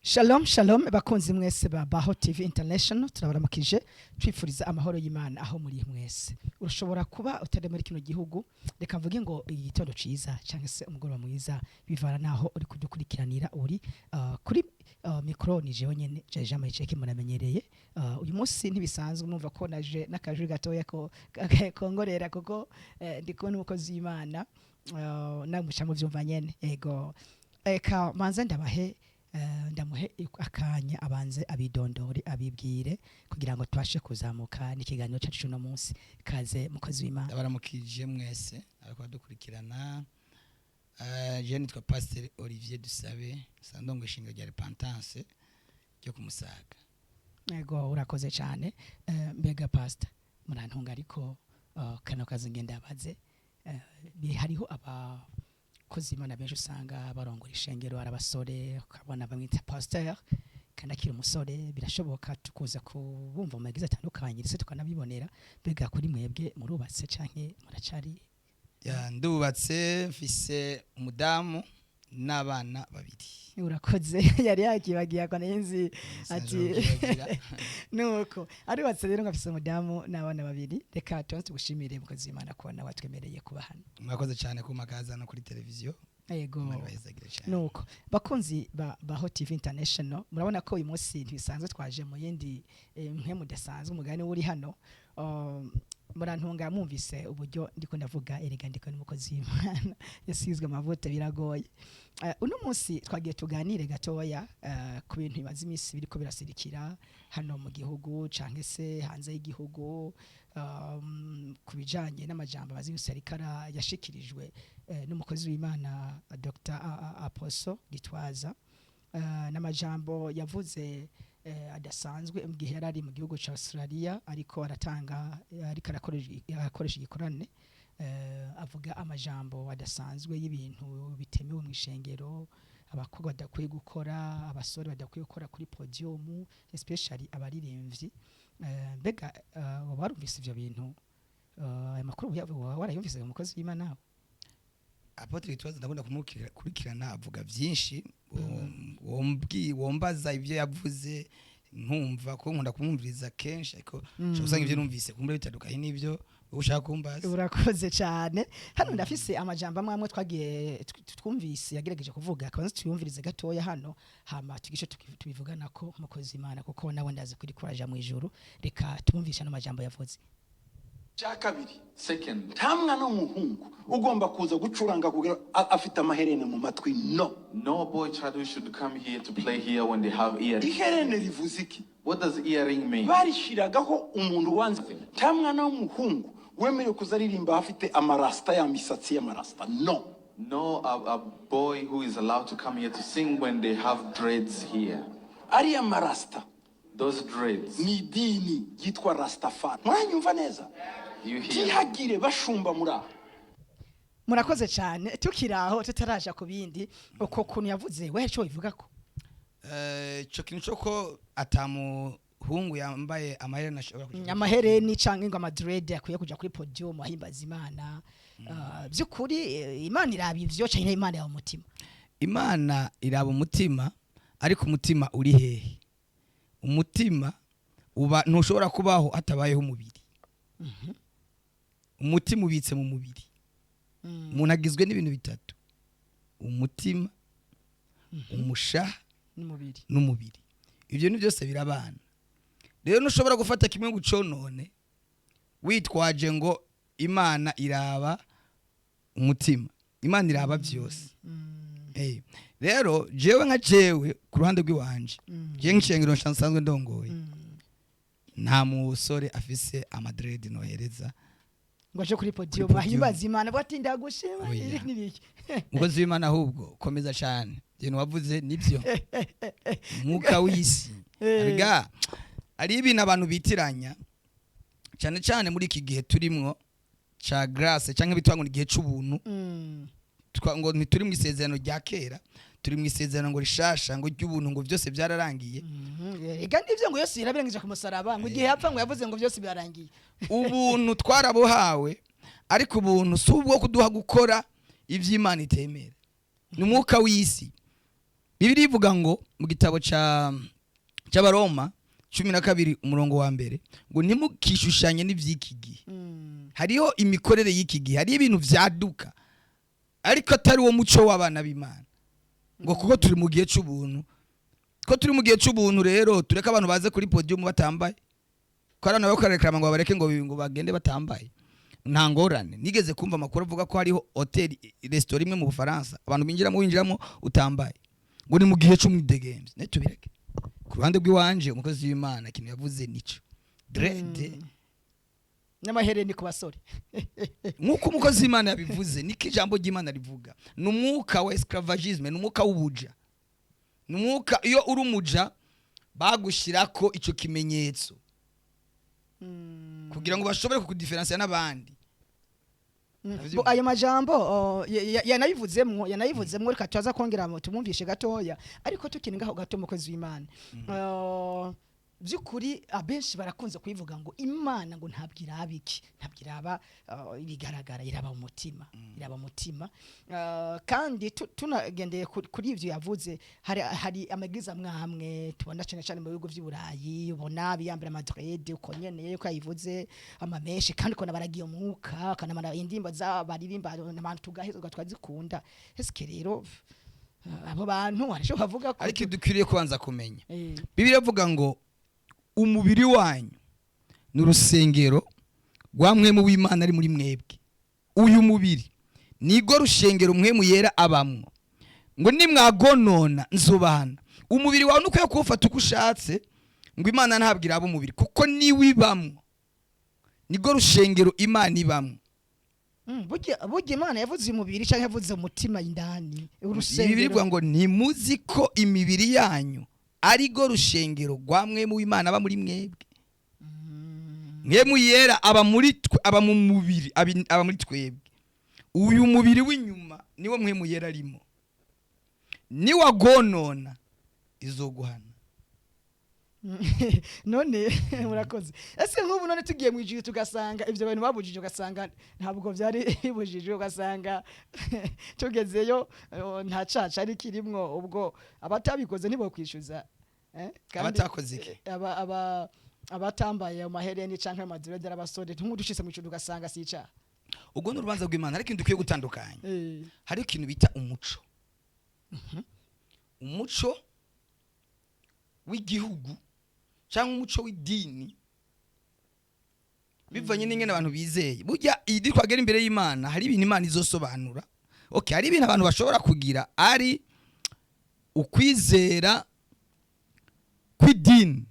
Shalom shalom, bakunzi mwese ba Baho TV International, turabaramukije, twifuriza amahoro y'Imana aho muri mwese. Urashobora kuba utari muri kino gihugu, reka mvuge ngo igitondo ciza cyangwa se umugoroba mwiza, bivana naho uri kudukurikiranira uri. Kuri micro ni jewe nyene Jean Marie muramenyereye. Uyu munsi ntibisanzwe, mwumva ko naje n'akajwi gatoya ko kongorera, kuko ndi kumwe n'umukozi w'Imana, namuca mu vyumva nyene. Ego, eka manze ndabahe, ndamuhe akanya abanze abidondore, abibwire, kugira ngo tubashe kuzamuka n'ikiganiro cyacu cy'uno munsi. Kaze, mukozi w'Imana. Ndabaramukije mwese ariko badukurikirana. Je nitwa Pasteur Olivier Dusabe, sandongo ishinga rya Repentance ryo kumusaga. Ego, urakoze cyane. Mbega pastor, murantunga, ariko kano kazi ngenda abaze, hariho abakozi Imana benshi usanga barongora ishengero ari abasore, ukabona bamwita pasteur kandi akiri umusore. Birashoboka tukuza kubumva mu magize atandukanye, ndetse tukanabibonera. Mbega kuri mwebwe, murubatse canke muracari? Ya, ndubatse, mfise umudamu n'abana babiri. Urakoze, yari yakibagiye ako nzi ati Sinzobyibagira. Nuko arubatse rero, ngo afise umudamu n'abana babiri. Reka tubanze tugushimire, mukozi w'Imana, kubona watwemereye kuba hano. Mwakoze cyane kuma kaza no kuri televiziyo. Ego. Imana ibahezagire cyane. Nuko bakunzi ba Baho TV International, murabona ko uyu munsi ntibisanzwe, twaje mu yindi mwe mudasanzwe, umugani uri hano. Murantunga, mwumvise uburyo ndiko ndavuga, erega ndiko n'umukozi w'Imana yasizwe amavuta, biragoye. Uno munsi twagiye tuganire gatoya ku bintu bimaze iminsi biriko birasirikira hano mu gihugu canke se hanze y'igihugu, ku bijanye n'amajambo amaze iminsi ariko yashikirijwe n'umukozi w'Imana Dr. Apostle Gitwaza, n'amajambo yavuze adasanzwe mu gihe yari ari mu gihugu ca Australia, ariko aratanga, ariko arakoresha igikorane, avuga amajambo adasanzwe y'ibintu bitemewe mu ishengero, abakobwa badakwiye gukora, abasore badakwiye gukora kuri podium, especially abaririmbyi. Mbega waba warumvise ivyo bintu? Aya makuru waba warayumvise, umukozi w'Imana nawe? Apôtre Gitwaza ndakunda kumukurikirana, avuga byinshi. Wombaza ibyo yavuze nkumva ko nkunda kumwumviriza kenshi, ariko ushobora gusanga ibyo numvise kumbura bitandukanye n'ibyo wowe ushaka kumbaza. Urakoze cyane. Hano ndafise amajambo amwe amwe twagiye twumvise yagerageje kuvuga, kabanza tuyumvirize gatoya hano, hama tugishe tubivugana ko umukozi w'Imana, kuko nawe ndazi kuri kuraja mu ijuru. Reka tumwumvishe ano majambo yavuze. Cya kabiri, Second, nta mwana w'umuhungu ugomba kuza gucuranga kugira afite amaherene mu matwi, no. no boy child who should come here to play here when they have earrings. Iherene rivuze iki? What does earring mean? Barishiragaho umuntu wanze. Nta mwana w'umuhungu wemerewe kuza aririmba afite amarasita, ya misatsi y'amarasita, no. No, a boy who is allowed to come here to sing when they have dreads here. Ariya marasita Those dreads. ni idini ryitwa Rastafari. Muranyumva neza? You hear? Ntihagire bashumba muri aha. Murakoze cyane. Tukiri aho, tutaraja ku bindi, uko kuntu yavuze, we cyo bivuga ko? Ico kintu cyo ko atamuhungu yambaye amaherena ashobora kuja Amahereni canke ngo amadread akwiye kuja kuri podium ahimbaza Imana. By'ukuri, Imana iraba ivyo canke Imana yawe umutima? Imana iraba umutima, ariko umutima uri hehe? Umutima uba ntushobora kubaho hatabayeho umubiri. Umutima ubitse mu mubiri. Umuntu agizwe n'ibintu bitatu: umutima, umushaha n'umubiri. N'umubiri. Ibyo ni byose birabana. Rero ntushobora gufata kimwe ngo uconone witwaje ngo Imana iraba umutima. Imana iraba byose. Rero jewe nka jewe ku ruhande rw'iwanje, jewe nk'ishengero nsanzwe ndongoye, nta musore afise amadread nohereza ngo aje kuri podium podium. Ahimbaza Imana bati ndagushima. Oya. Ibi n'ibiki? Umukozi w'Imana, ahubwo komeza cyane, ibintu wavuze nibyo, umwuka w'isi. Erega hari ibintu abantu bitiranya cyane cyane muri iki gihe turimwo ca grâce, cyangwa bitwa ngo ni igihe c'ubuntu. Ngo ntituri mu isezerano rya kera, turi mu isezerano ngo rishasha, ngo ry'ubuntu, ngo byose byararangiye. Ega nivyo, ngo Yesu yarabirangije ku musaraba, ngo igihe yapfa ngo yavuze ngo byose birarangiye. Ubuntu twarabuhawe, ariko ubuntu si ubwo kuduha gukora ivy'Imana itemera, ni umwuka w'isi. Bibiliya ivuga ngo mu gitabo ca cy'Abaroma 12 umurongo wa mbere ngo ntimukishushanye n'ivy'iki gihe. Hariho imikorere y'iki gihe, hariho ibintu vyaduka ariko atari wo muco w'abana b'Imana, ngo kuko turi mu gihe c'ubuntu, ko turi mu gihe c'ubuntu rero tureke abantu baze kuri podium batambaye, ko ari nabo karekrama ngo babareke ngo bagende batambaye, nta ngorane. Nigeze kumva amakuru avuga ko hariho hotel, restaurant imwe mu Bufaransa abantu binjiramo, winjiramo utambaye, ngo ni mu gihe c'umwidegemvyo. Ne tubireke. Ku ruhande rw'iwanje, umukozi w'Imana ikintu yavuze nico dread n'amahereni ku basore. Nk'uko umukozi w'Imana yabivuze, niko ijambo ry'Imana rivuga. Ni umwuka wa esclavagisme, ni umwuka w'ubuja, ni umwuka iyo uri umuja bagushyirako icyo kimenyetso kugira ngo bashobore kukudiferansiya n'abandi. Bo, ayo majambo yanabivuzemwo, reka tuza kongera tumwumvishe gatoya, ariko tukiri ngaho gato, umukozi w'Imana, by'ukuri abenshi barakunze kubivuga ngo Imana ngo ntabwo iraba iki, ntabwo iraba ibigaragara, iraba umutima, iraba umutima. Kandi tunagendeye kuri ivyo yavuze, hari amabwiriza amwe tubona cyane cyane mu bihugu vy'i Burayi, ubona biyambira ama dread uko nyene yuko yayivuze, amamenshi, kandi ukabona baragiye umwuka, ukanamara indirimbo baririmba abantu tugahezwa twazikunda. Eske rero abo bantu harasho bavuga ko Ariko dukwiriye kubanza kumenya, Bibiliya ivuga ngo umubiri wanyu ni urusengero rwa Mpwemu w'Imana ari muri mwebwe. Uyu mubiri nigo rushengero Mpwemu Yera abamwo, ngo nimwagonona nzobahana. Umubiri wawe nukwiye kuwufata uko ushatse, ngo Imana ntabwo iraba umubiri kuko niwibamwo, nigo rushengero Imana ibamwo. Burya Imana yavuze umubiri cyangwa yavuze umutima indani? Ibi bivuga ngo ntimuzi ko imibiri yanyu arigo rushengero rwa Mpwemu w'Imana aba muri mwebwe? Mpwemu Yera aba muri twe, aba mu mubiri, aba muri twebwe. Uyu mubiri w'inyuma niwo Mpwemu Yera arimo, niwagonona izoguhana. None murakoze. Ese nk'ubu none tugiye mu ijuru tugasanga ibyo bintu babujije, ugasanga ntabwo byari bibujijwe, ugasanga tugezeyo nta caca ari kirimwo, ubwo abatabikoze ntibokwishyuza? Abatakoze iki? Aba abatambaye amahereni canke ama dread abasore, nk'udushitse mu ijuru ugasanga si icaha. Ubwo ni urubanza rw'Imana, ariko dukwiye gutandukanya. Hariho ikintu bita umuco, umuco w'igihugu cyangwa umuco w'idini, bivanye n'ingene abantu bizeye. Burya iyi twagera imbere y'Imana hari ibintu Imana izosobanura. Okay, hari ibintu abantu bashobora kugira ari ukwizera kw'idini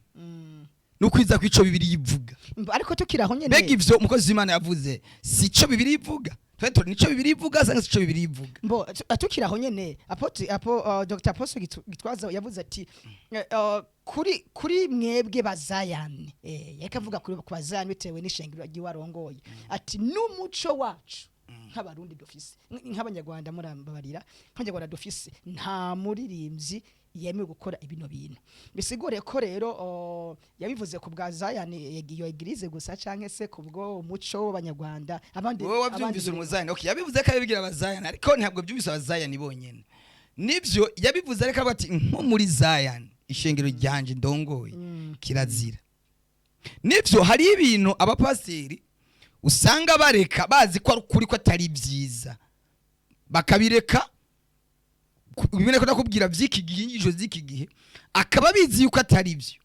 n'ukwiza kw'ico Bibiliya ivuga. Ariko tukiri aho nyene, Mbega ivyo umukozi w'Imana yavuze si ico Bibiliya ivuga? Twe turi nico Bibiliya ivuga cyangwa si ico Bibiliya ivuga? Mbo tukiri aho nyene, apôtre apo Dr Apostle Gitwaza yavuze ati kuri mwebwe bazayani, yariko avuga kuri ku bazayani bitewe n'ishengero ry'iwarongoye, ati n'umuco wacu nk'Abarundi dufise, nk'Abanyarwanda, murambabarira, nk'Abanyarwanda dufise, nta muririmbyi yemewe gukora ibino bintu. Bisigure ko rero yabivuze ku bwa Zayani, iyo église gusa, canke se ku bwo umuco w'Abanyarwanda abandi? Wowe wabyumvise umuzayani. Okay, yabivuze ko abibwira abazayani, ariko ntabwo byumvise abazayani bonyene. Nibyo yabivuze, ariko avuga ati nko muri Zayani, ishengero ryanje ndongoye, kirazira. Nibyo, hari ibintu abapasiteri usanga bareka bazi ko ari ukuri, ko atari byiza, bakabireka. Bimwe ko nakubwira by'iki gihe, inyigisho z'iki gihe, akaba abizi yuko atari byo,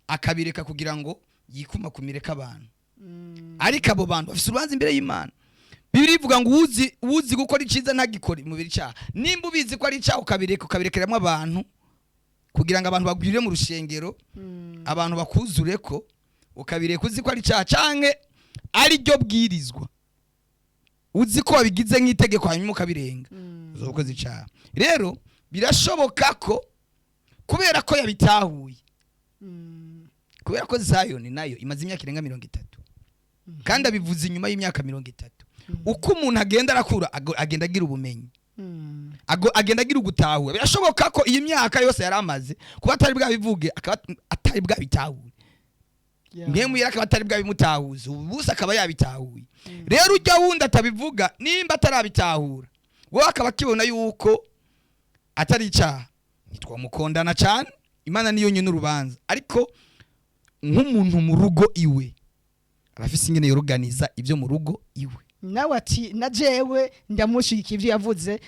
akabireka kugira ngo yikumakumire abantu. Ariko abo bantu bafise urubanza imbere y'Imana. Bibiliya ivuga ngo uzi gukora icyiza ntagikore mubiri icyaha. Nimba ubizi ko ari icyaha ukabireka, ukabirekeramo abantu kugira ngo abantu bagwire mu rushengero, abantu bakuzure, ko ukabireka uzi ko ari icyaha canke ari ryo bwirizwa, uzi ko wabigize nk'itegeko, hanyuma ukabirenga, uzoba ukoze icyaha. Rero birashoboka ko kubera ko yabitahuye, kubera ko Zayoni nayo imaze imyaka irenga 30, kandi abivuze inyuma y'imyaka 30. Uko umuntu agenda arakura, agenda agira ubumenyi, agenda agira ugutahura. Birashoboka ko iyi myaka yose yari amaze kuba atari bwabivuge, akaba atari bwabitahure, Mpwemu Yera akaba atari bwabimutahuze, ubu busa akaba yabitahuye. Rero ujya wundi atabivuga, nimba atarabitahura, wowe akaba akibona yuko atari icyaha, Ntitwamukondana cyane, Imana niyo nyine urubanza, ariko nk'umuntu mu rugo iwe arafise ingene yoroganiza ibyo mu rugo iwe. Nawe ati na jewe ndamushigikiye ibyo yavuze,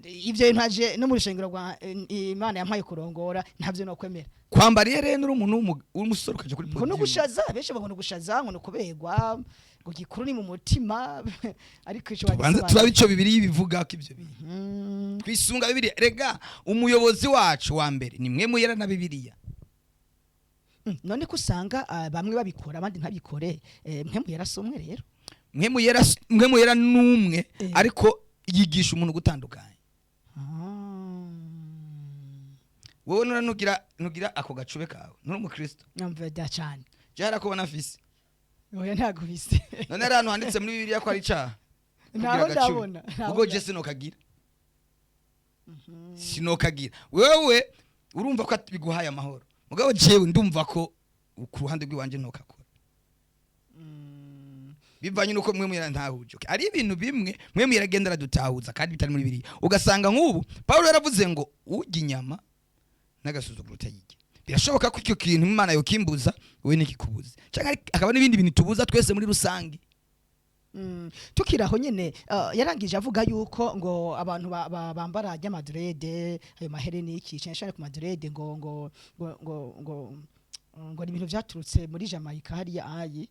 ibyo ntaje no mu rushengero rwa Imana yampaye kurongora ntabyo no kwemera. Kwambara iherena uri umuntu w'umusore ukaja kuri Ngo no podium. Gushaza benshi babona gushaza ngo no kuberwa, ngo gikuru ni mu mutima, ariko ico Tubanze wagisobanura. turabe ico Bibiliya ibivuga ko ivyo bintu twisunga Bibiliya. Rega umuyobozi wacu wa mbere ni mwe muyera na Bibiliya. None ko usanga bamwe babikora abandi ntabikore, mwe muyarasomwe rero? Mwe muyera, mwe muyera numwe, ariko yigisha umuntu gutandukanye. Wowe nura nugira ako gacube kawe, nturi umukristo? Nyumva da cyane. Je harakubona afise? Oya, ntago bise. None hari ahantu handitse muri Bibiliya ko ari icaha kugira Ntaho agacube? ndabona, ntaho. Ubwo je sinokagira. Wewe urumva ko biguhaye amahoro, mugabo jewe ndumva ko ku ruhande rw'iwanje ntokakora, bivanye nuko mwe mwira ntahuje. Okay. Ari ibintu bimwe mwe mwiragenda aradutahuza kandi bitari muri Bibiliya. Ugasanga nk'ubu Paulo yaravuze ngo urya inyama n'agasuzuguro utayirya. Birashoboka ko icyo kintu Imana yokimbuza, wowe ntikikubuze, cyangwa akaba n'ibindi bintu tubuza twese muri rusange. Tukiri aho nyene, yarangije avuga yuko ngo abantu bambara ry'amadrede, ayo mahereni, iki cyane cyane ku madrede, ngo ni ibintu vyaturutse muri Jamaica hariya ayi,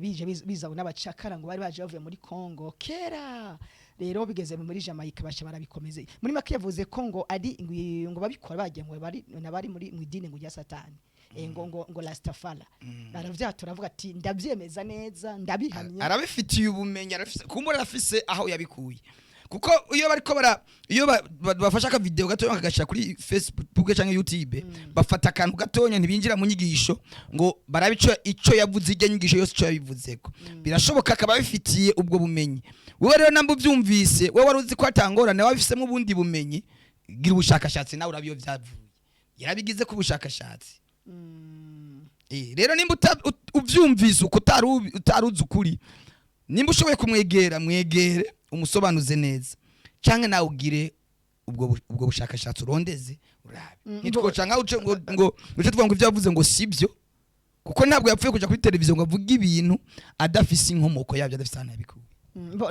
bije bizanywe n'abacakara ngo bari baje bavuye muri Congo kera. Rero bigeze muri Jamaica baca barabikomeze. Muri make yavuze ko ngo ari ngo babikora bagiye ngo bari nabari muri mu idini ngo rya Satani, ngo Rastafari. Aravyatura avuga ati ndavyemeza neza, ndabihamya. Arabifitiye ubumenyi, arafise kumbura, arafise aho yabikuye, kuko iyo bariko bara iyo bafashe aka video gatoya bakagashira kuri Facebook cyangwa YouTube, bafata akantu gatonya, ntibinjira mu nyigisho ngo barabe ico yavuze, ijya nyigisho yose ico yabivuzeko. Birashoboka akaba abifitiye ubwo bumenyi. Wowe rero namba ubyumvise, wowe wari uzi ko atangorane, wabifisemo ubundi bumenyi, gira ubushakashatsi nawe urabe iyo byavuye. Yarabigize ku bushakashatsi. Rero nimba uvyumvise uko utaruzi ukuri, nimba ushoboye kumwegera, mwegere umusobanuze neza, canke nawe ugire ubwo bushakashatsi, urondeze urabe. Ntitwoca nkaho uce ngo uce tuvuga ngo ivyo yavuze ngo sibyo, kuko ntabwo yapfuye kuja kuri televiziyo ngo avuge ibintu adafise inkomoko yabyo, adafise ahantu yabikuye.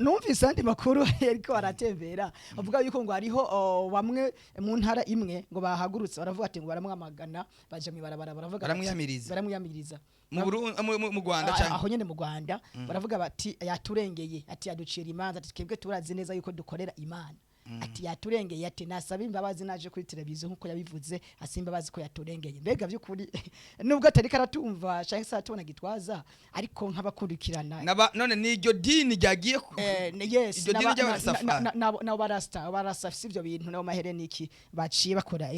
Numvise andi makuru ariko aratembera avuga yuko ngo hariho bamwe mu ntara imwe ngo bahagurutse baravuga ati ngo baramwamagana, baja mw'ibarabara baravuga Baramwiyamiriza. Baramwiyamiriza. Mu Burundi, mu Rwanda canke? Aho nyene mu Rwanda. Baravuga bati yaturengeye, ati yaducira imanza, ati twebwe turazi neza yuko dukorera Imana, ati yaturengeye, ati nasaba imbabazi naje kuri televiziyo nkuko yabivuze, asaba imbabazi ko yaturengeye. Mbega by'ukuri, nubwo atari karatumva canke se aratubona Gitwaza, ariko nk'abakurikirana None ni iryo dini ryagiye Yes. Iryo dini ry'abarasafari. Nabo barasta afise ivyo bintu nabo mahereni iki, baciye bakora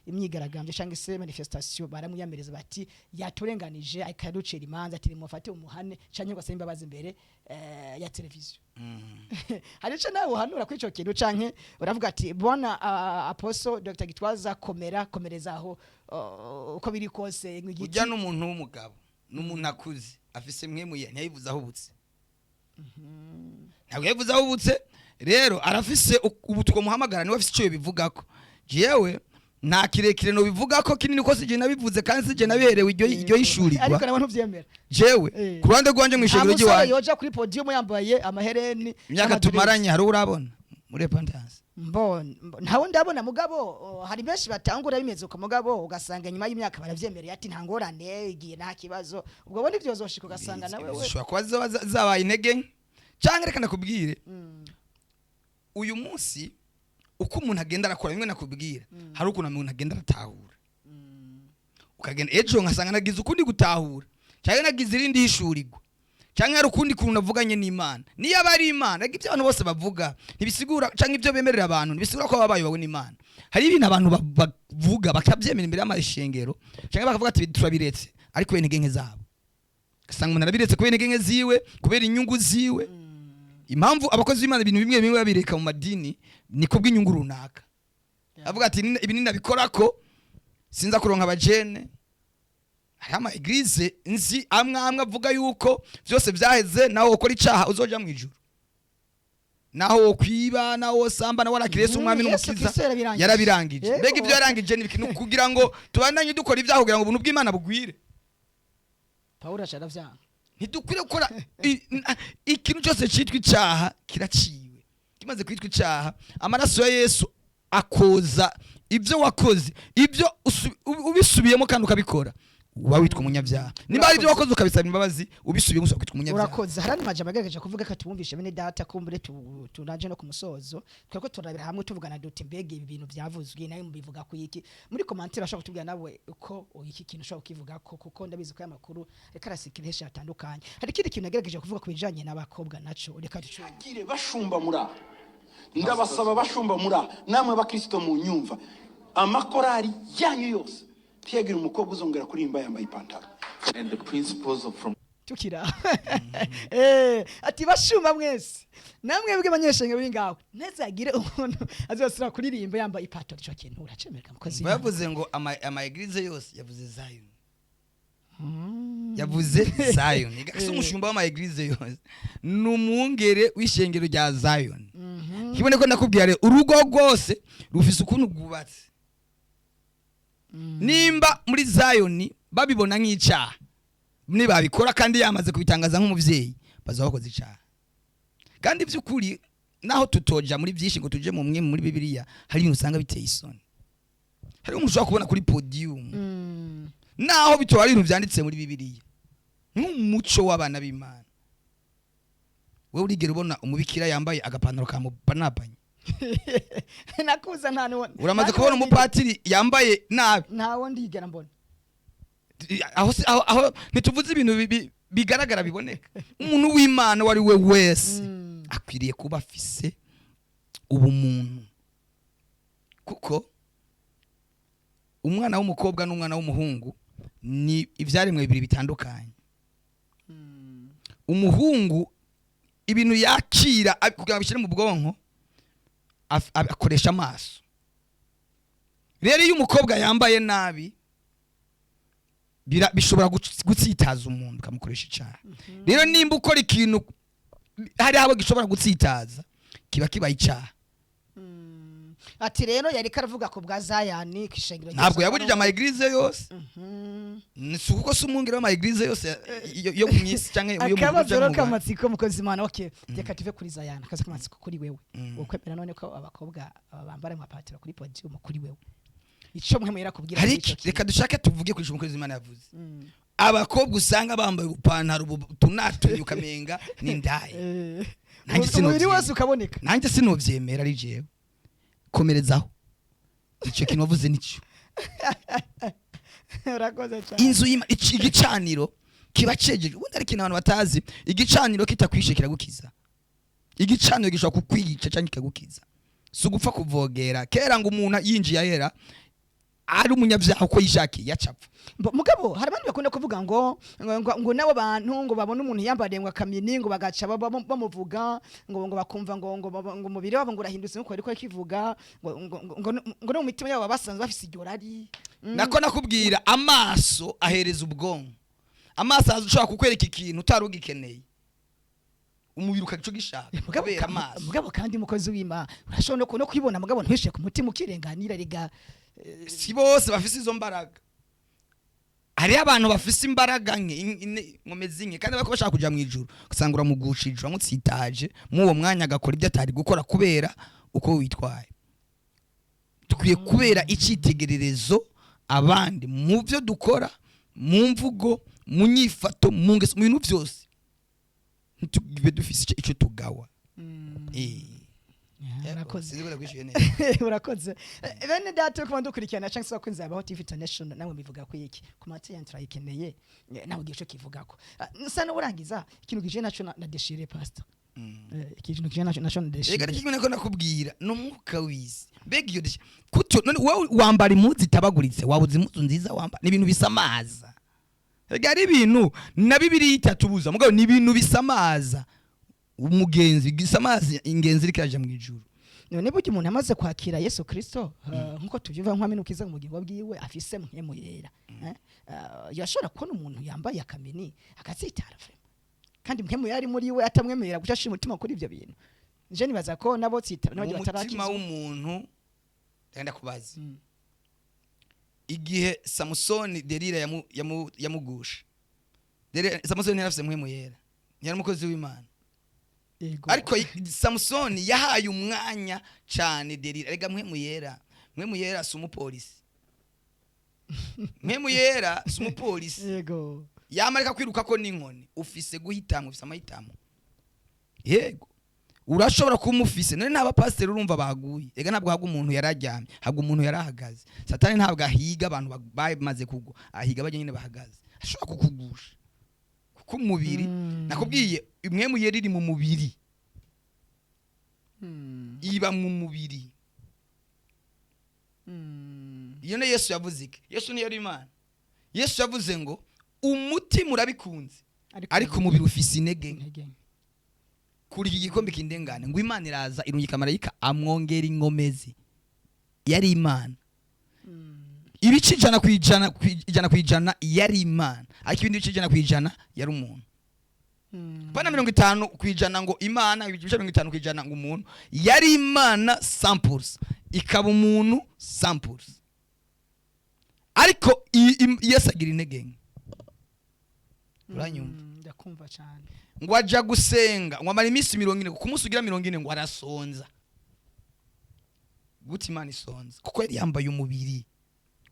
imyigaragambyo cyangwa se manifestation, baramwiyamireza bati yaturenganije, akaducira imanza, ati nimufate umuhane canke ngo asabe imbabazi imbere ya televiziyo. Hari ico nawe uhanura kuri ico kintu, canke uravuga ati bona Apostle Dr Gitwaza, komera, komereza aho, uko biri kose ngo igiti Ujya n'umuntu w'umugabo, n'umuntu akuze afise mwemuye, ntiyabivuze ahubutse, ntabwo yabivuze ahubutse. Rero arafise ubu twomuhamagara, niwe afise icyo yobivugako. Jewe nta kirekire nobivugako kinini, ko sije nabivuze kandi sije nabiherewe iryo hishurirwa. Ariko nawe ntuvyemera? Jewe ku ruhande rwanje mu Nta ishengero musore ry'iwanje yoja kuri podium yambaye amahereni imyaka n'amadress. tumaranye, hari urabona muri repentance? Ntawe ndabona, mugabo hari benshi batangura bimeze uko, mugabo ugasanga nyuma y'imyaka baravyemereye ati nta ngorane, igiye nta kibazo. Ubwo bo nivyo zoshika ugasanga nawe we Zishobora kuba zoba zabaye intege nke, cyangwa reka nakubwire, uyu munsi uko umuntu agenda arakora, bimwe nakubwira, hari ukuntu umuntu agenda aratahura, ukagenda ejo nkasanga nagize ukundi gutahura, cyangwa nagize irindi hishurirwa, cyangwa hari ukundi kuntu navuganye n'Imana. Niyo aba ari Imana, ariko ibyo abantu bose bavuga ntibisigura, cyangwa ibyo bemerera abantu ntibisigura ko baba bayobowe n'Imana. Hari ibintu abantu bavuga bakabyemera imbere y'amashengero, cyangwa bakavuga ati turabiretse, ariko kubera intege nke zabo. Ugasanga umuntu arabiretse kubera intege nke ziwe, kubera inyungu ziwe. Impamvu abakozi b'Imana ibintu bimwe bimwe babireka mu madini ni kubw'inyungu runaka. Avuga ati ibi ninabikora ko sinza kuronka abajene. Hariho ama église nzi amwe amwe avuga yuko byose byaheze, nawe ukora icaha uzoja mu ijuru. Naho wokwiba, naho wosamba, naho warakiriye Yesu umwami Yesu n'umukiza, Kristo yarabirangije. Yarabirangije. Yego. Mbega ibyo yarangije ni ibintu kugira ngo tubandanye dukora ibyaha kugira ngo ubuntu bw'Imana bugwire? Pawulo aca aravyanga. Ntidukwiriye gukora ikintu cyose cyitwa icyaha. Kiraciwe, kimaze kwitwa icyaha, amaraso ya Yesu akoza ibyo wakoze. Ibyo ubisubiyemo kandi ukabikora, uba witwa umunyabyaha. Niba hari ibyo wakoze ukabisaba imbabazi, ubisubiyemo usubira kwitwa umunyabyaha. Urakoze. Hari andi majambo agerageje kuvuga ko tubumvishe, bene data, kumbure tunaje no ku musozo. Tweko turabira hamwe, tuvugana duti: mbega ibi bintu byavuzwe nawe mubivuga ku iki? Muri commentaire ashobora kutubwira nawe uko iki kintu ushobora kukivuga ko, kuko ndabizi ko aya makuru reka arasikira henshi hatandukanye. Hari ikindi kintu nagerageje kuvuga ku bijanye n'abakobwa, naco reka ducu. Gire bashumba muri aha, ndabasaba, bashumba muri aha, namwe abakristo mu nyumva, amakorari yanyu yose ntiyagira umukobwa uzongera kuririmba yambaye ipantaro. And the principles of from Tukira ati: bashumba mwese, namwe bwe banyeshenge biri ngaho, ntazagire umuntu azosubira kuririmba yambaye ipataro. Ico kintu uracemereka, mukozi w'Imana? Yavuze ngo ama église yose, yavuze Zion, yavuze Zion. Si umushumba w'ama église yose, ni umwungere w'ishengero rya Zion. Kibone ko nakubwira rero, urugo rwose rufise ukuntu rwubatse. Nimba muri Zion babibona nk'icyaha, nibabikora kandi yamaze kubitangaza nk'umuvyeyi, bazaba bakoze icyaha. Kandi by'ukuri, naho tutoja muri byinshi ngo tuje mu mwe muri Bibiliya, hari ibintu usanga biteye isoni. Hari umuntu ushobora kubona kuri podium, naho bitoba ari ibintu byanditse muri Bibiliya, nk'umuco w'abana b'Imana. Wewe urigera ubona umubikira yambaye agapantaro ka mubanabanye? Nakuza nta nuwo. Uramaze nta kubona nuwo. Umupatiri yambaye nabi? Ntawo ndigera mbona. Aho aho ntituvuze ibintu bigaragara biboneka. Umuntu w'Imana uwo ari we wese akwiriye kuba afise ubumuntu, kuko umwana w'umukobwa n'umwana w'umuhungu ni ibyaremwe bibiri bitandukanye. Umuhungu ibintu yakira kugira ngo abishyire mu bwonko akoresha amaso. Rero iyo umukobwa yambaye nabi, bishobora gutsitaza umuntu, ukamukoresha icyaha. Rero nimba ukora ikintu hari abo gishobora gutsitaza, kiba kibaye icyaha. Ati rero yariko aravuga ku bwa Zayani, ku ishengero rya Ntabwo yabujije Salomo. ama église yose. Si kuko si umwungere w'ama église yose yo mu isi cyangwa yo mu gihugu Akabazo cyangwa rero mu Rwanda. k'amatsiko, mukozi Imana. Okay, reka tuve kuri Zayani. Akabazo k'amatsiko kuri wewe: ukwemera none ko abakobwa bambara amapataro kuri podium, kuri wewe ico mwe mwera kubwira Hari kuri ico iki? Reka kintu? dushake tuvuge kuri umukozi Imana yavuze. Abakobwa usanga bambaye ubupantaro tunatuye, ukamenga ni indaya. Nanjye Umubiri sinovyemera. wose ukaboneka. Nanjye sinovyemera, ari jewe. Komerezaho, icyo kintu wavuze nicyo. Urakoze cyane. Inzu igicaniro kiba cegeje ubundi. Ariko ikintu abantu batazi, igicaniro kitakwishe kiragukiza. Igicaniro gishobora kukwica cyangwa kikagukiza. Si ugupfa kuvogera. Kera ngo umuntu yinjiye ahera ari umunyabyaha uko yishakiye, yacapfa. Mugabo hari abandi bakunda kuvuga ngo nabo bantu ngo babone umuntu yambariye ngo akamini, ngo bagaca bamuvuga ngo bakumva ngo umubiri wabo ngo urahindutse, nkuko ariko kivuga ngo no mu mitima yabo baba basanzwe bafise iryo rari. Nako nakubwira, amaso ahereza ubwonko. Amaso ashobora kukwereka ikintu utari ugikeneye, umubiri ukagica ugishaka Mugabo kubera amaso. Mugabo kandi, mukozi w'Imana, urashobora no kwibona, mugabo ntuhishe ku mutima, ukirenganira riga. Si bose bafise izo mbaraga. Hariho abantu bafise imbaraga nke, nkomezi nke, kandi bariko bashaka kuja mu ijuru, ugasanga uramugushije, uramutsitaje, muri uwo mwanya agakora ibyo atari gukora kubera uko witwaye. Dukwiye kubera icyitegererezo abandi mu byo dukora, mu mvugo, mu nyifato, mu ngeso, mu bintu byose. Ntitube dufise ico tugawa. Urakoze. Sinzi ko ndakwishuye neza. Urakoze. Bene data kuba dukurikirana cyangwa se abakunzi ba TV International, namwe bivuga ku iki? Ku mati yanyu turayikeneye. Nawe ugiye ico kivugako. Nsa n'urangiza ikintu kije naco na déchiré, pastor. Ikintu kije naco na Reka déchiré. Kimwe nako nakubwira, ni umwuka w'isi. Mbega iyo kuto none wowe wambara impuzu itabaguritse, wabuze impuzu nziza wambara? Ni ibintu bisamaza. Reka, ari ibintu na Bibiliya itatubuza, mugabo ni ibintu bisamaza umugenzi, gisamaza ingenzi iriko iraja mu ijuru. None burya umuntu amaze kwakira Yesu Kristo, nkuko tuvyumva nkwame n'ukiza mu bugingo bwiwe, afise mpwemu yera, yashobora kubona umuntu yambaye akamini akatsitara vraiment, kandi mpwemu yari muri we atamwemerera guca ashira umutima kuri ivyo bintu? Nje nibaza ko nabo tsita Mu n'abagiye mutima batarakizwa. w'umuntu, ndagenda kubaza, igihe Samusoni Delila yamugusha, Samusoni yari afise Mpwemu Yera, yari umukozi w'Imana. Yego. Ariko Samusoni yahaye umwanya cyane Delila. Rega Mpwemu Yera, Mpwemu Yera si umupolisi, Mpwemu Yera si umupolisi. Yamarika kwiruka ko n'inkoni. Ufise guhitamo, ufise amahitamo. Yego, urashobora kuba umufise. None n'abapasiteri urumva baguye. Rega ntabwo habwa umuntu yararyamye, habwa umuntu yarahagaze. Satani ntabwo ahiga abantu bamaze kugwa, ahiga bajya nyine bahagaze. Ashobora kukugusha kuko umubiri, nakubwiye, Mpwemu Yera iri mu mubiri, iba mu mubiri. Iyo ni Yesu yavuze iki? Yesu niyo ari Imana. Yesu yavuze ngo umutima urabikunze, ariko umubiri ufise intege nke. Intege nke. Kuri iki gikombe kindengane. Ngo Imana iraza irungika marayika amwongera inkomezi. Yari Imana ibice 100%, 100% yari Imana, ariko ibindi bice 100% yari umuntu. Pana 50% ngo Imana, ibice 50% ngo umuntu. Yari Imana 100%, ikaba umuntu 100%. Ariko Yesu agira intege nke. Uranyumva? Ndakumva cyane. Ngo aja gusenga, ngo amara iminsi 40. Ku munsi ugira 40 ngo arasonza. Gute Imana isonza? Kuko yari yambaye umubiri.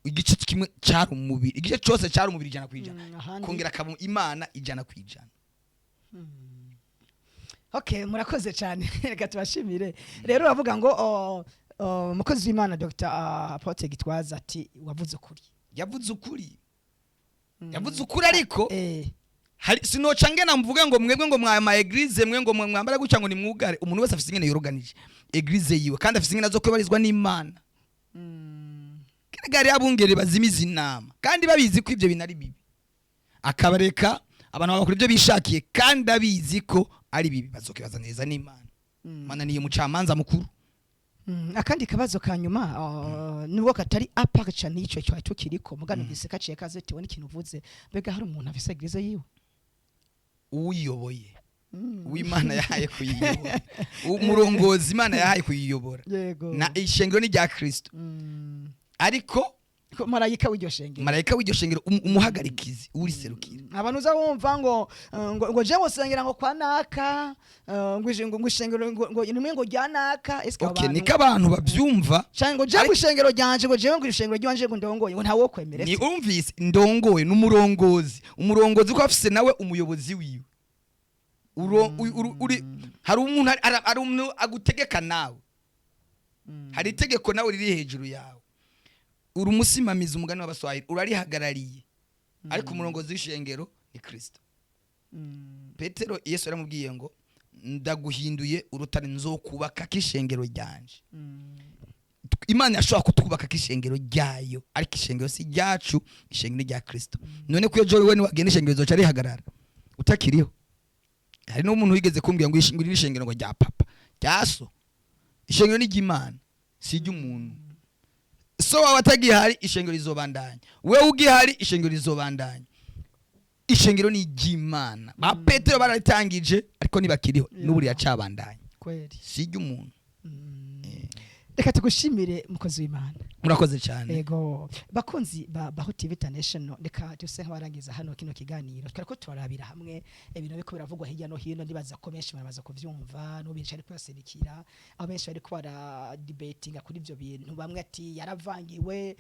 Igice kimwe cyari umubiri, igice cyose cyari umubiri 100%, Ahandi kongera akaba Imana 100%. Okay, murakoze cyane, reka tubashimire. Rero uravuga ngo oh, umukozi w'Imana Dr. Apotre Gitwaza ati wavuze ukuri. Yavuze ukuri, yavuze ukuri, ariko hari sinoca ngena mvuge ngo mwebwe ngo mwa ma église, mwe ngo mwambara gutya ngo nimwugare. Umuntu wese afise ingene yoroganije église yiwe, kandi afise ingene zo kwibarizwa n'Imana. Kera abungere bazimiza inama kandi babizi ko ibyo bintu ari bibi, akabareka abantu bagakora ibyo bishakiye kandi abizi ko ari bibi, bazokibaza neza n'Imana. Imana niyo mucamanza mukuru. Akandi kabazo ka nyuma, nubwo katari à part cyane y'ico cyari tukiriko, mugano numvise kaciye kaze tewe n'ikintu uvuze. Mbega hari umuntu afise église yiwe? Uyiyoboye, uw'Imana yahaye kuyiyobora, umurongozi Imana yahaye kuyiyobora. Na ishengero ni rya Kristo, ariko Ko marayika w'iryo shengero, marayika w'iryo shengero, umuhagarikizi uriserukira. Abantu uza wumva ngo je ngo sengera ngo kwa naka, ngo ishengero ngo nimwe ngo rya naka. Eske abo Okay, bantu niko abantu babyumva. Canke ngo je ngo ishengero ryanje, ngo jewe ngo ishengero ryanje ngo ndongoye, ngo ntawo kwemera. Ni umvise ndongoye n'umurongozi, umurongozi ko afise nawe umuyobozi wiwe. Uri hari umuntu, hari umuntu agutegeka nawe, hari itegeko nawe riri hejuru yawe. Uri umusimamizi, umugani w'Abaswahili, urarihagarariye, ariko umurongozi w'ishengero ni Kristo. Petero, Yesu yaramubwiye ngo ndaguhinduye urutare, nzokubaka k'ishengero ryanje. Imana yashobora kutwubaka k'ishengero ryayo, ariko ishengero si ryacu, ishengero ni rya Kristo. None ko iyo wewe niwagenda, ishengero rizoca rihagarara utakiriho? Hari n'umuntu wigeze kumbwira ngo iri ni ishengero ngo rya papa, rya so. Ishengero ni ry'Imana, si iry'umuntu. So wawe atagihari, ishengero rizobandanya. Wewe ugihari, ishengero rizobandanya. Ishengero ni iry'Imana. Ba Petero bararitangije, ariko ntibakiriho, n'ubu riracabandanya. Si iry'umuntu. Reka tugushimire, mukozi w'Imana. Murakoze cyane. Ego, bakunzi ba Baho TV International, reka tuse nk'abarangiza hano kino kiganiro. Twariko turarabira hamwe ibintu biriko biravugwa hirya no hino. Ndibaza ko benshi barabaza kuvyumva, n'ubu benshi ariko baserikira, aho benshi bariko bara debatinga kuri ivyo bintu. Bamwe ati yaravangiwe,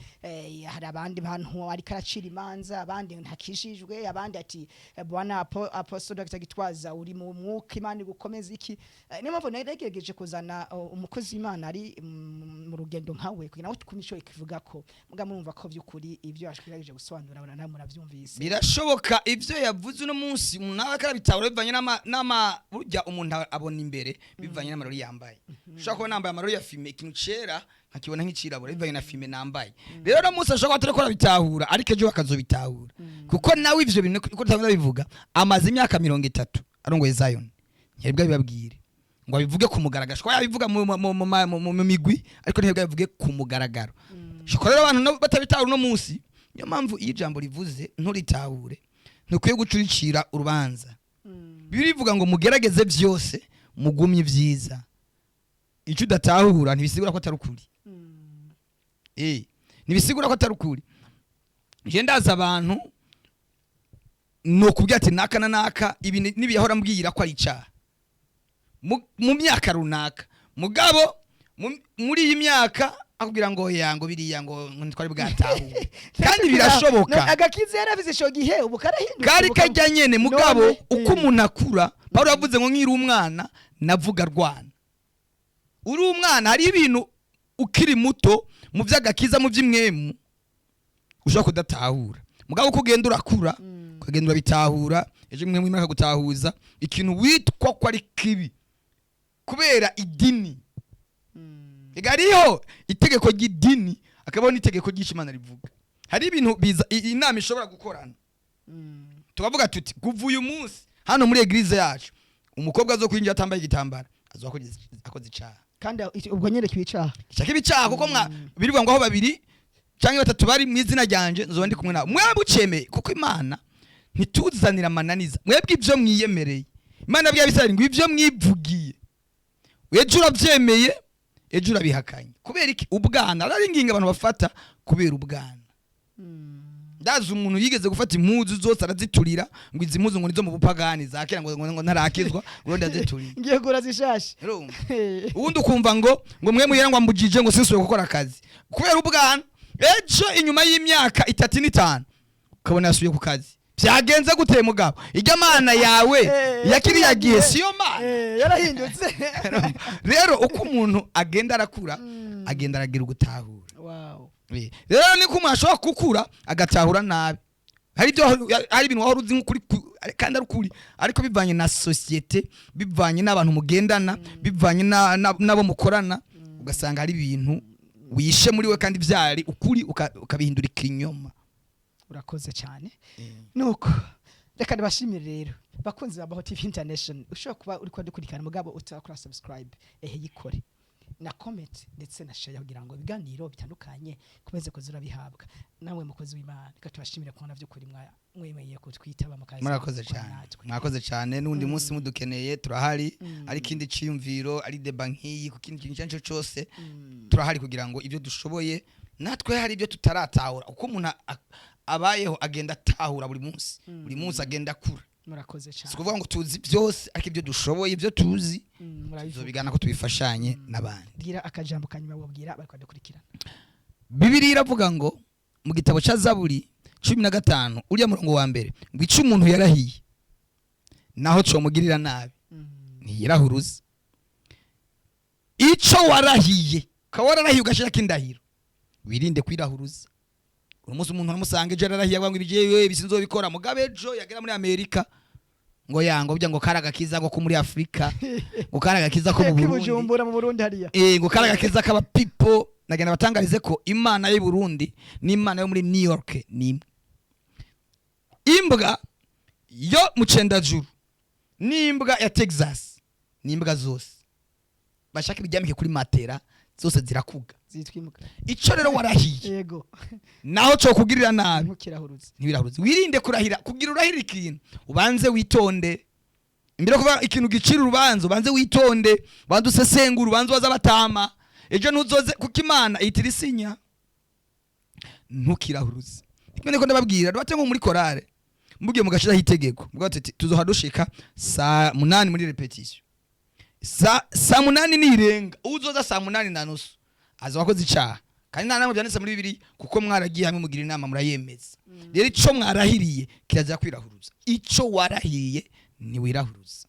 hari abandi bantu ariko aracira imanza, abandi ntakishijwe, abandi ati bwana Apostle Dr. Gitwaza, uri mu mwuka, Imana igukomeza iki. Niyo mpamvu nagerageje kuzana umukozi w'Imana ari mu rugendo nkawe, kugira ngo twumve ico ikivuga ko muga murumva ko vy'ukuri ivyo yashikirije gusobanura namwe muravyumvise. Birashoboka ivyo yavuze uno munsi umuntu nawe akarabitahura bivanye n'ama burya umuntu abona imbere bivanye n'amarori yambaye. Ushobora kuba nambaye amarori ya fumé, ikintu cera nkakibona nk'icirabura bivanye na fumé nambaye. Rero uno munsi ashobora kuba atariko arabitahura, ariko ejo bakazobitahura, kuko nawe ivyo bintu uko tutagenda bivuga, amaze imyaka 30 arongoye Zion, ntiyari bibabwire ngo abivuge ku mugaragaro. Ashobora kuba yabivuga mu migwi, ariko ntiyari bwabivuge ku mugaragaro. Shobora rero abantu nabo batabitahura uno munsi. Niyo mpamvu iyo ijambo rivuze nturitahure, ntukwiye guca uricira urubanza. Bibiliya ivuga ngo mugerageze byose, mugumye ibyiza. Icyo udatahura ntibisigura ko atari ukuri. Ntibisigura ko atari ukuri. Je ndazi abantu nokubwira ati naka na naka ibi nibiyahora mbwira ko ari icaha mu myaka runaka, mugabo muri iyi myaka akubwira ngo ya, ngo biriya ngo ntitwari bwatahure, kandi birashoboka. No, agakiza yarabize ico gihe, ubu karahindutse. Kari kajya nyene, mugabo None, uko umuntu akura, Pawulo yavuze ngo nkiri umwana navuga rwana. Uri umwana, hari ibintu ukiri muto mu by'agakiza, mu by'imwemu, ushobora kudatahura, mugabo uko ugenda urakura ukagenda urabitahura. Ejo mwemu Imana akagutahuza ikintu witwa ko ari kibi kubera idini. Ega hariho itegeko ry'idini, akabaho n'itegeko ry'Imana rivuga. Hari ibintu biza inama ishobora gukorana, tukavuga tuti kuva uyu munsi hano muri église yacu umukobwa azo kwinjira atambaye igitambara azoba akoze icaha. Kandi ubwo nyene kibicaha. Shaka ibicaha, kuko mwa birivuga ngo aho babiri canke batatu bari mu izina ryanje nzoba ndi kumwe nabo. Mwebwe ucemeye, kuko Imana ntituzanira amananiza. Mwebwe ibyo mwiyemereye, Imana yabwiye Abisirayeli ngo ibyo mwivugiye ejo urabyemeye, ejo urabihakanye. Kubera iki? Ubwana. Ari ingingo abantu bafata kubera ubwana. Ndazi umuntu yigeze gufata impuzu zose araziturira, ngo izi mpuzu ngo nizo mu bupagani za kera, ngo ntarakizwa, ngo ndaziturira. Ngiye kugura zishasha. Urumva? Ubundi ukumva ngo mwe muhera ngo ambujije ngo sinsubiye gukora akazi kubera ubwana. Ejo inyuma y'imyaka 3 n'itanu ukabona yasubiye ku kazi. Byagenze gute mugabo? Ijya mana yawe ya kiriya gihe siyo mana. Yarahindutse. Rero uko umuntu agenda arakura, agenda aragira ugutahura. Rero niko umuntu ashobora gukura agatahura nabi. Hari ibintu wahora uzi nk'ukuri kandi ari ukuri, ariko bivanye na sosiyete, bivanye n'abantu mugendana, bivanye n'abo mukorana, ugasanga hari ibintu wishe muri we kandi byari ukuri, ukabihindura ikinyoma. Urakoze cyane. Nuko reka ndabashimire rero, bakunzi ba Baho TV International. Ushobora kuba uri kudukurikirana mugabo utarakora subscribe, ehe yikore na comment ndetse na share kugira ngo ibiganiro bitandukanye komeze kuzura bihabwa. Nawe mukozi w'Imana, reka tubashimire kubona by'ukuri mwemeye kutwitaba mukaza Murakoze kubana cyane. natwe. Mwakoze cyane. N'undi munsi mudukeneye turahari, ari ikindi ciyumviro, ari débat nk'iyi, ku kindi kintu icyo ari cyo cyose, turahari kugira ngo ibyo dushoboye. Natwe hari ibyo tutaratahura. Uko umuntu abayeho agenda atahura buri munsi, buri munsi agenda akura. Murakoze Si cyane. ukuvuga ngo tuzi byose, ariko ibyo dushoboye, ibyo tuzi, Murabivuga. tuzobigana ko tubifashanye n'abandi. Bwira akajambo kanyuma wabwira bari kudukurikirana. Bibiliya iravuga ngo mu gitabo cya Zaburi 15 uriya murongo wa mbere ngo icyo umuntu yarahiye naho comugirira nabi ntiyirahuruza. Icyo warahiye, ukaba wararahiye ugashirako indahiro, wirinde kwirahuruza. Uno munsi umuntu aramusanga ejo yararahiye avuga ngo ibijewe ibi sinzobikora, mugabe ejo yagera muri Amerika ngo yango burya ngo kari agakiza ngo ko muri Afurika, ngo kari agakiza ko mu Burundi. Bujumbura mu Burundi hariya. Ngo kari agakiza k'aba people. Nagenda batangarize ko Imana y'u Burundi n'Imana yo muri New York ni imwe. Imbwa yo mu Cendajuru n'imbwa ya Texas ni imbwa zose. Bashaka ibiryamike kuri matera zose zirakuga. Zitwa imbwa. Ico rero warahiye, naho cyo kugirira nabi, ntukirahuruze. Ntibirahuruze. Wirinde kurahira. Kugira urahira ikintu, ubanze witonde imbere yo kuvuga ikintu gicira urubanza. Ubanze witonde, ubanze usesengure, ubanze ubaze abatama. Ejo ntuzoze, kuko Imana ihitira isinya. Ntukirahuruze. Kimwe niko ndababwira dubate nko muri korale, mugiye mugashiraho itegeko, muvuga tuti tuzoha dushika saa 8 muri répétition. Saa 8 nirenga, uzoza saa 8:30 aza wakoze icaha, kandi nta namwe byanditse muri Bibiliya, kuko mwaragiye hamwe mugira inama murayemeza. Rero ico mwarahiriye kirazira kwirahuruza. Ico warahiriye ntiwirahuruza.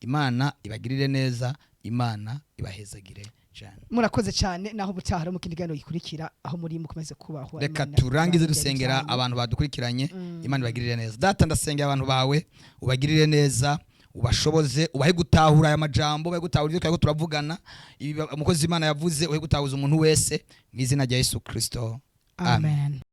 Imana ibagirire neza, Imana ibahezagire cyane. Murakoze cyane. Naho ubutaha mu kindi kiganiro gikurikira, aho muri mukomeze kubahwa. Reka Imana turangize ibagirire dusengera cyane. abantu badukurikiranye. Imana ibagirire neza. Data, ndasengera abantu bawe, ubagirire neza, ubashoboze, ubahe gutahura aya majambo, ubahe gutahura ibyo twariko turavugana, ibi umukozi w'Imana yavuze, ubahe gutahuza umuntu wese mu izina rya Yesu Kristo, amen. Amen.